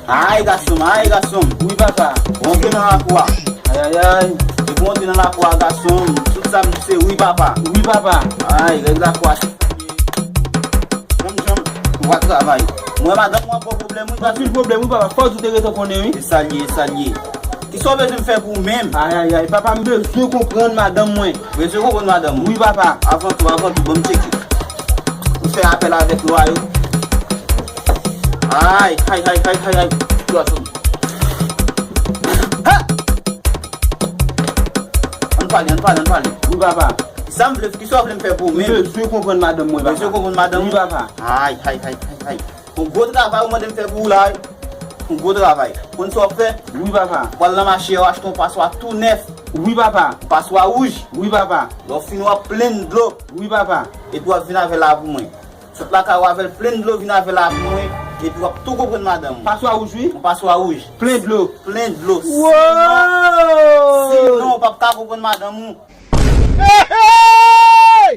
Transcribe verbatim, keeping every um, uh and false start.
Ay, gason m, ay, gason m. Wi, papa. Rantre nan lakou a. Ay, ay, ay. Depi w rantre nan lakou a, gason m, tout sa m di se wi, papa. Wi, papa. Ay, règ lakou a. Janm, janm. Ou pa travay. Mwen, madanm mwen, pwoblèm, wi, gason m. Anpil pwoblèm, wi, papa. Fò w di w te gentan konnen, wi. E sa l ye, e sa l ye. Kisa w bezwen m fè pou ou menm? Ay, ay, ay, papa, m bezwen konprann madanm mwen. Bezwen konprann madanm ou? Wi, papa. Avan tou, avan tou, ban m tcheke. Ou fè apèl avèk lwa yo. Ay, ay, ay, ay, ay, ay. Lwa sou. Ha! Ann pale, ann pale, ann pale. Wi, papa. Sa m vle, kisa w vle m fè pou ou menm? M bezwen konprann madanm mwen, papa. Bezwen konprann madanm ou? Wi, papa. Ay, ay, ay, ay, ay. Yon gwo travay ou mande m fè pou ou la, wi. Yon gwo travay. Konn sa w ap fè? Wi, papa. Ou pral nan mache a, w achte yon paswa tou nèf. Wi, papa. Yon paswa wouj. Wi, papa. Lè w fini, w ap plenn dlo. Wi, papa. Epi w ap vin avè l la pou mwen. Sot lakay ou avè l plenn dlo, vin avè l la pou mwen. Epi w ap tou konprann madanm ou. Paswa wouj, wi. Yon paswa wouj. Plenn dlo. Plenn dlo. Wow! Sinon, sinon, w p ap ka konprann madanm ou. Hey, hey!